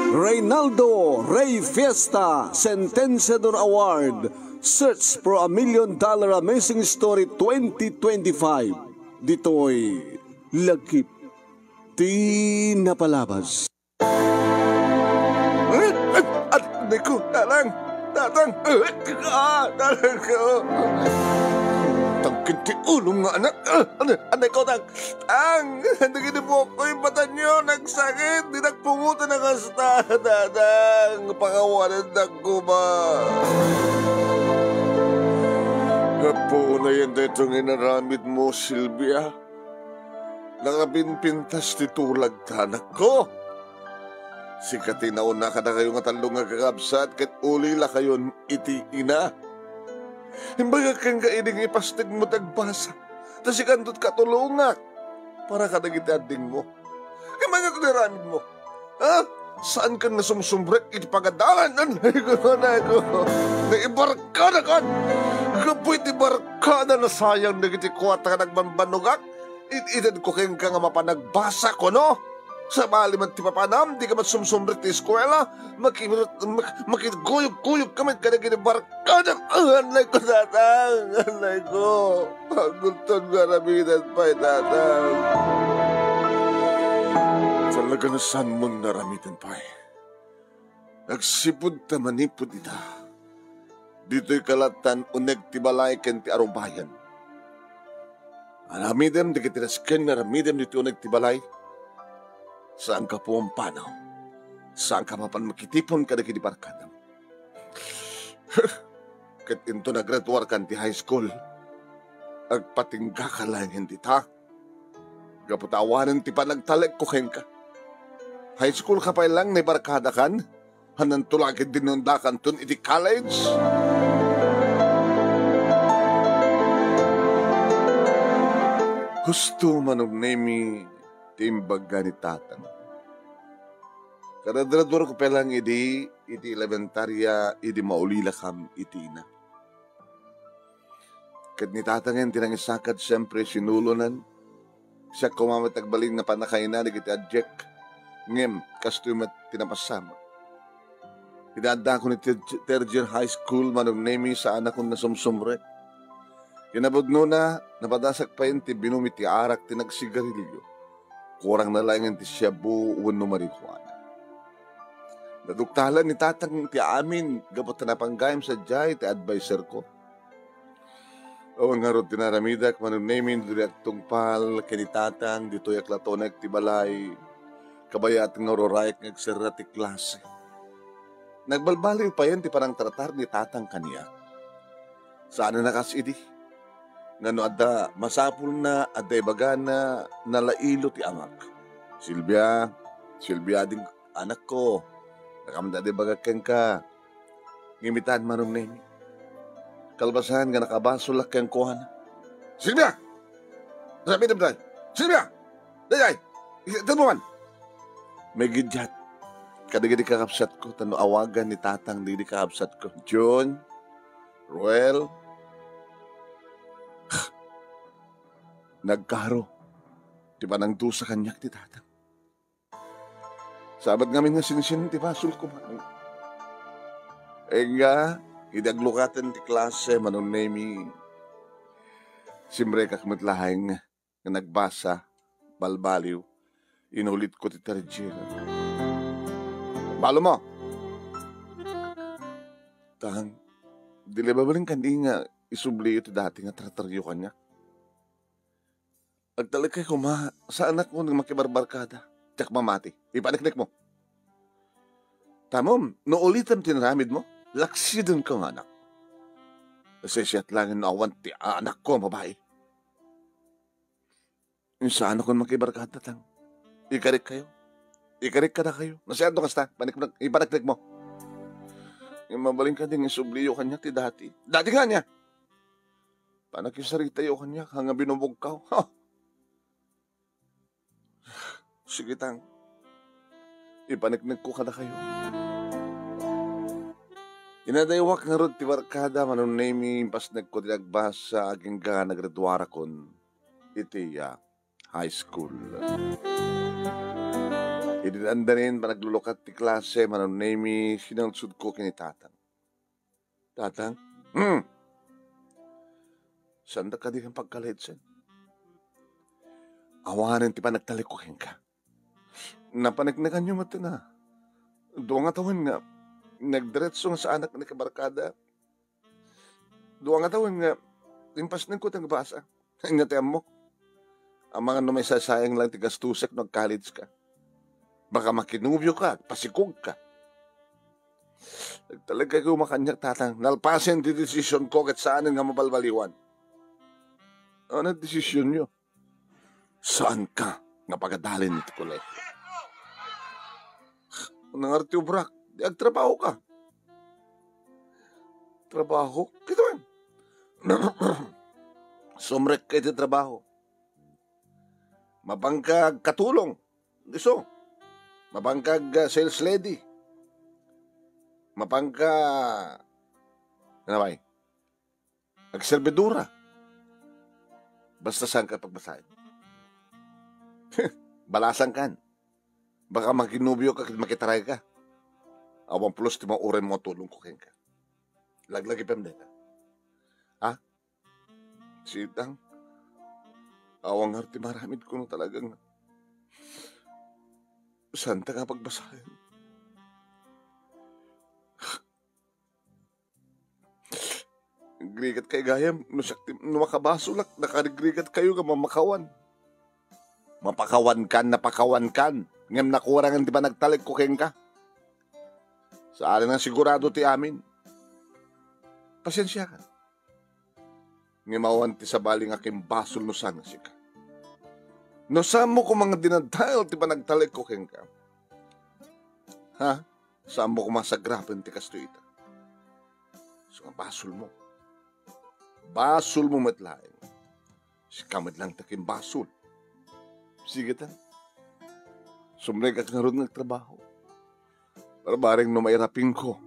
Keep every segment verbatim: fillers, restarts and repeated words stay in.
Reynaldo Rey Fiesta Sentenciador Award, Search for a Million Dollar Amazing Story twenty twenty-five. Ditoy lagip ti napalabas. Anak ko, Tatang! Tatang! Ah, Tatang ko! Tangken ti ulom nga anak! Ah, ano, anay ko, Tang! Tang! Nagini po ko yung mata niyo! Nagsakit! Di nagpumutan ang kasta! Tatang! Pakawanan na ko ba? Apo na yan, detong inaramid mo, Silvia. Nakapinpintas ti tulag ta, anak ko. Sika ti nauna kadakayo nga tallo nga kakabsat ket ulilakayon iti ina. Imbagak kenka idi nga ipastegmo ti agbasa, ta sikanto ti katulongak para kadagiti addingmo. Imbagak ti aramidmo. Ha? Saan kan nasumsumrek iti pagadalan? Anay ko, anay ko. Naibarkadakan. Gapu iti barkada, nasayang dagiti kuarta nga nagbambannogak. It-itedko kenka nga mapan agbasa, kuno? Sabali met ti papanam, dika met sumsumrek ti eskuela, maki-, mak-, makiguyog-kuyog ka met kadagiti barkadak. Ah, anay ko, Tatang! Anay ko! Agulton nga aramiden pay, Tatang! Talaga nga saanmon nga aramiden pay. Agsipud ta manipud ita, ditoy kalattan uneg ti balay ken ti arubayan. Aramidem dagiti nasken nga aramidem ditoy uneg ti balay. Saanka pumampanaw. Saanka mapan makitipon kadagiti barkadam. Ket inton naggraduarkan ti high school, agpatinggaka laeng iti ta. Gapu ta awanen ti panagtalekko kenka. High school ka pay lang naibarkadakan, hananto la ket dinundakanton iti college. Husto, Manong Nemi, ti imbaga ni Tatang. Karadraduarko pay lang idi iti elementaria idi maulilakam iti ina. Ket ni Tatangen ti nangisakad, siempre, sinulonan. Siak koma met agbalin nga pannakaina dagiti adiek. Ngem, kastoy met ti napasamak. Iti addakon iti third year high school, Manong Nemi, saanakon nasumsumrek. Kinapudnona, napadasak payen ti binum iti arak ti nagsigarilio. Kurangna laengen ti shabu wenno marijuana. Naduktalan ni Tatang ti amin gapu ta napanggayam sadiay ti adviserko. Awan ngarud ti naramidak, Manong Nemi, idi agtungpal ken ni Tatang, ditoyak la uneg ti balay. Kabayat nga ururayak nga agserra ti klase. Nagbalbaliw payen ti panangtratar ni Tatang kaniak. Saan a kas idi. Nga no adda masapulna, adda ibagana, nalailo ti amak. Silvia, Silvia, ading anakko, nakamda adda ibagak kenka. Ngem itan, Manong Nemi. Kalpasan nga nakabasolak kenkuana. Silvia! Sabi dem tay. Silvia! Dayay! Itan mo man! May gidyat. Kadagidi kakabsatko, tano awagan ni Tatang dagidi kakabsatko. Jun, Ruel, nagkaro ti panangdusa kaniak ti Tatang. Sabat ngamin nga sinsin ti basolko, Manong. Enga, idi aglukaten ti klase, Manong Nemi, simrekak met laeng nga nagbasa, balbaliw, inulitko ti third year. Balo mo! Tang, di la mabalin kadi nga isubliyo ti dati nga trataryo kaniak. Agtalekay koma, saanak nga makibarbarkada. Diak mamati. Ipaniknik mo. Tamom, no ulitem ti naramid mo, laksiden ka nga anak. Sisiat laeng no awan ti anakko a babai. Saanak nga makibarkada, Tang. Ikarik kayo. Ikarik kadakayo. Nasiat no kasta, paniknik, ipaniknik mo. Mabalin kadi nga isubliyo kaniak ti dati. Dati nga niya. Panakisaritayo kaniak, nga binubugkaw. Ha! Sige, Tang. Ipaniknekko kadakayo. Inadaywak ngarud ti barkada, Manong Nemi, impasnekko ti nagbasa, agingga nagraduarakon iti, ah, High School. Idi dandanin, panaglulukat ti klase, Manang Nemi, sinalsudko ken ni Tatang. "Tatang?" "Hmm." "Saanda kadi nga pagkalaidsen? Awanen ti panagtalekko kenka. Napaneknekanyo met na. Dua nga tawen nga nagdiretso nga saanak ni kabarkada. Dua nga tawen nga impasnengko ti nagbasa. Ania ti ammok? Amangan no maisasayang lang ti gastusek no agkaledska. Baka makinubio ka, agpasikog ka." "Nagtalek koma kaniak, Tatang. Nalpasen ti desisionko ket saanen nga mabalbaliwan." "Ano desisionyo?" "Saanka nga pagadalen iti kolehio. Nangarti obrak, di agtrabaho ka." "Trabaho?" "Kitaem. Sumrekka iti trabaho. Mapanka agkatulong. Isu. Mapanka ag, ah, sales lady. Mapanka, ano ba, agserbidora. Basta saanka pagbasaen. Balasankan. Baka makinubio ka ket makitaray ka. Awan pulos ti mauray mo a tulongko kenka. Laglagipem dayta." "Ha? Sitang, awan ngarud ti maaramidko no talagang saanta nga pagbasaen. Rigrigat kay gayam, no siak ti, no makabasolak, nakarigrigat kayo nga mamakawan." "Mapakawankan, napakawankan, ngem nakurangan ti panagtalekko kenka. Saan nga sigurado ti amin. Pasiensiakan. Ngem awan ti sabali nga kimbasol no saan nga sika. No saanmo koma nga dinadael ti panagtalekko kenka. Ha? Saanmo koma sagrapen ti kastoy ita. Isu nga basolmo. Basolmo met laeng. Sika met lang ti kimbasol. Sige ta. Sumrekak ngarud nga agtrabaho. Barbareng no mairapingko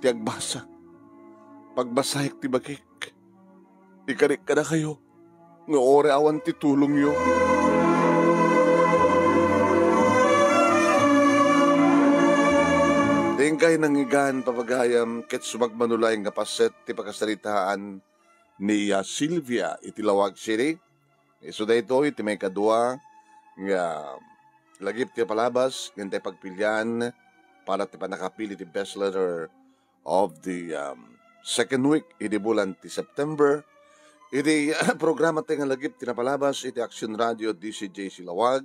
ti agbasa. Pagbasaek ti bagik. Ikarik kadakayo nga uray awan ti tulongyo." Inkay nangngegan, papagayam, ket sumagmamano laeng nga paset ti pakasaritaan ni, ah, Silvia iti Laoag City. Isu daytoy ti maikadua nga lagip ti palabas nga intay pagpilian para ti pannakapili ti best letter of the, um, second week idi bulan ti September. Iti programa tayo nga lagip ti napalabas iti Action Radio D C J C Laoag,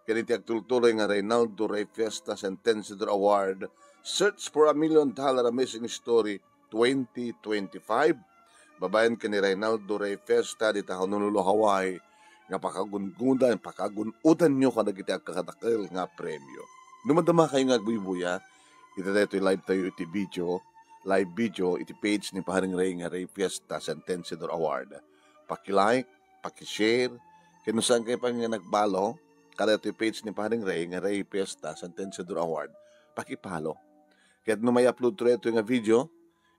ken iti agtultuloy nga Reynaldo Rey Fiesta Sentenciador Award, Search for a Million Dollar, a Missing Story twenty twenty-five. Babaen ken ni Reynaldo Rey Fiesta dita Honolulu, Hawaii, nga pakagungudan, pakagun-udanyo kadagiti agkakadakkel nga premio. No madamakayo nga agbuybuya iti daytoy live tayo iti video, live video iti page ni Paring Rey nga Rey Fiesta Sentenciador Award, paki-like, paki-share, ken no saan kayo pay nga nag-follow kadaytoy page ni Paring Rey nga Rey Fiesta Sentenciador Award, paki-follow. Ket no may-upload tayo ito nga video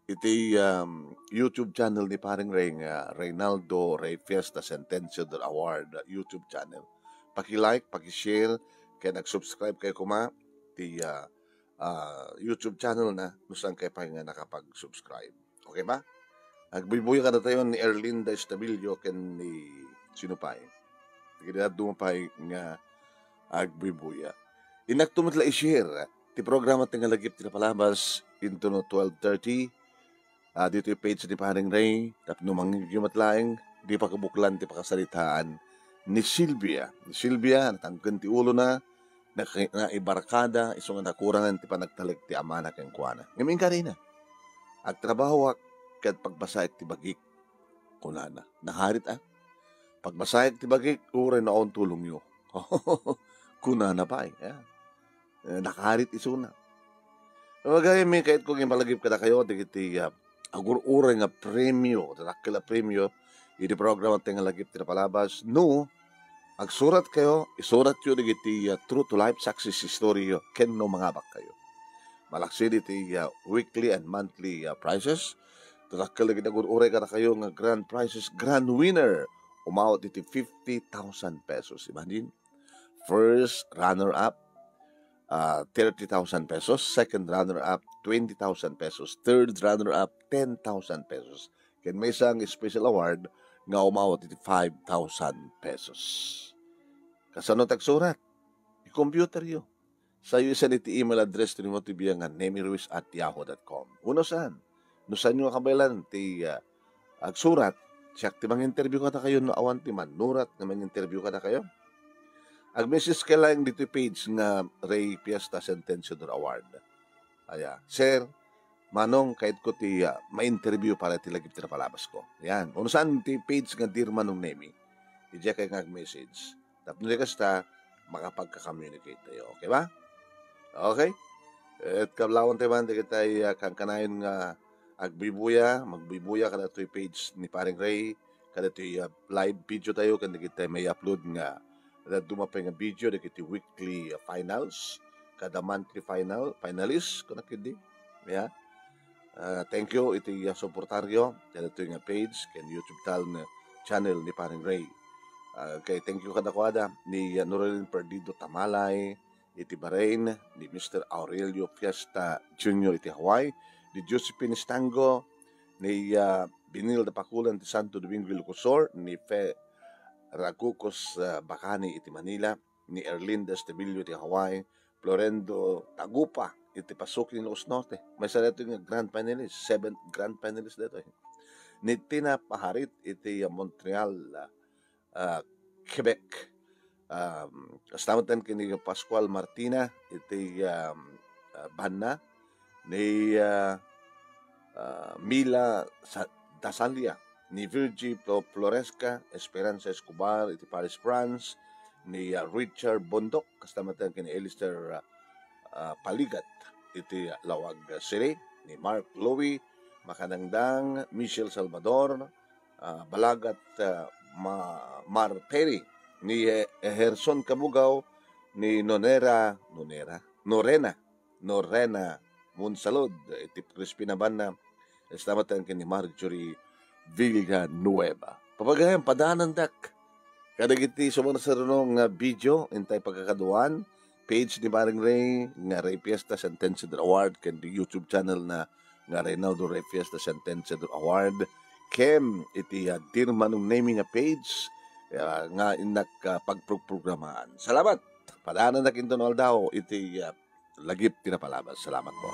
iti, um, YouTube channel ni Paring Rey nga Reynaldo Rey Fiesta Sentenciador Award YouTube channel, paki-like, paki-share, ken ag-subscribe kayo koma ti, ah, ah, YouTube channel na, no saan kayo pay nga nakapag-subscribe. Okay ba? Agbuybuya kadatayo ni Erlinda Estabillo ken ni sino pay? Dagiti dadduma pay nga agbuybuya. Innak to met la i-share ti programa ti nga lagip ti napalabas intono twelve thirty, ah, ditoy page ni Paring Rey, tapno mangngegyo met laeng, di pakabuklan ti pakasaritaan ni Silvia. Ni Silvia, natangken ti ulona, naki-, naibarkada, isu nga nakurangan ti panagtalek ti amana kenkuana. Ngem inkarina, "Agtrabahoak ket pagbasaek ti bagik," kunana. "Nakarit a? Pagbasaek ti bagik, uray no awan tulongyo," kunana pay, ya. Eh, nakarit isuna. Bagay, mi, kayatko nga ipalagip kadakayo dagiti, ah, agur-uray nga premio, dakkel a premio, iti programa ti nga lagip ti napalabas. No, agsurat kayo, isuratyo dagiti, ah, true to life success story yo, ken no mangabak kayo. Malaksid iti, ah, weekly and monthly, ah, prizes, dakkel dagiti agur-uray kadakayo nga grand prizes, grand winner, umawat iti fifty thousand pesos. Imagine, first runner-up, ah, thirty thousand pesos, second runner-up, twenty thousand pesos, third runner-up, ten thousand pesos. Ken maysa nga special award nga umawat iti five thousand pesos. Kasano ti agsurat? I-computeryo. Sayo isan iti email address ti Timothy Biangan, nemiruiz at yahoo dot com. Uno saan? No saanyo nga kabaelan ti, ah, agsurat, siak ti manginterview kadakayo no awan ti mannurat nga manginterview kadakayo. Ag-message ka lang ditoy page nga Ray Fiesta Sentenciador Award. Aya, "Sir, Manong, kayatko ti, ah, ma-interview para iti lagip ti napalabasko." Yan. Uno saan ti page nga Dear Manong Nemi. Idiay kay nga ag-message. Tapno di kasta, makapagka-communicate tayo. Okay ba? Okay? Et kablawan tayo man, dagitay, ah, kankanayon nga agbuybuya, magbuybuya kadatoy page ni Paring Ray, kadatoy, ah, live video tayo, ken dagitay may upload nga dadduma pay nga video, dagiti weekly, ah, finals, kada monthly final, finalist, kuna ketdi. Yeah. Ah, thank you iti, ah, suportaryo kadatoy nga page ken YouTube tal-, channel ni Paring Ray. Ah, kay thank you kadakuada ni, ah, Norelin Perdido Tamalay iti Bahrain, ni Mister Aurelio Fiesta Junior iti Hawaii, ni Josephine Estango, ni, ah, Binilda Pakulan ti Santo Domingo, Ilocosur, ni Fe Ragucos, ah, Bacani iti Manila, ni Erlinda Estebillo iti Hawaii, Florendo Tagupa iti Pasukin, Ilocos Norte. Maysa daytoy nga grand finalist, seventh grand finalist daytoy. Ni Tina Paharit iti Montreal, ah, Quebec. Um, kasta met ken ni Pascual Martina iti, um, ah, banna, ni, ah, ah, Mila Sa-, Dasalia, ni Virgie Flo-, Floresca, Esperanza Escobar iti Paris, France, ni, ah, Richard Bondoc, kasta met ken ni Alistair, ah, ah, Paligat iti Laoag City, ni Mark Louie Makadangdang, Michelle Salvador, ah, Balagat, ah, Ma-, Mar Perry, ni, eh, Herson Kabugaw, ni Nonera, Nonera, Norena, Norena Monsalud, iti Crispin a banna, kasta met ken ni Marjorie Villanueva. Papagayan, padaanandak kadagiti sumarsaruno nga video, intay pagkakaduan, page ni Paring Ray nga Ray Fiesta Sentenciador Award, ken di YouTube channel na nga Reynaldo Ray Fiesta Sentenciador Award, ken iti, ah, Dear Manong Nemi nga page, ah, nga innak, ah, pagprogprogramaan. Salamat! Padaanandak inton aldaw iti, ah, lagip ti napalabas. Salamat po.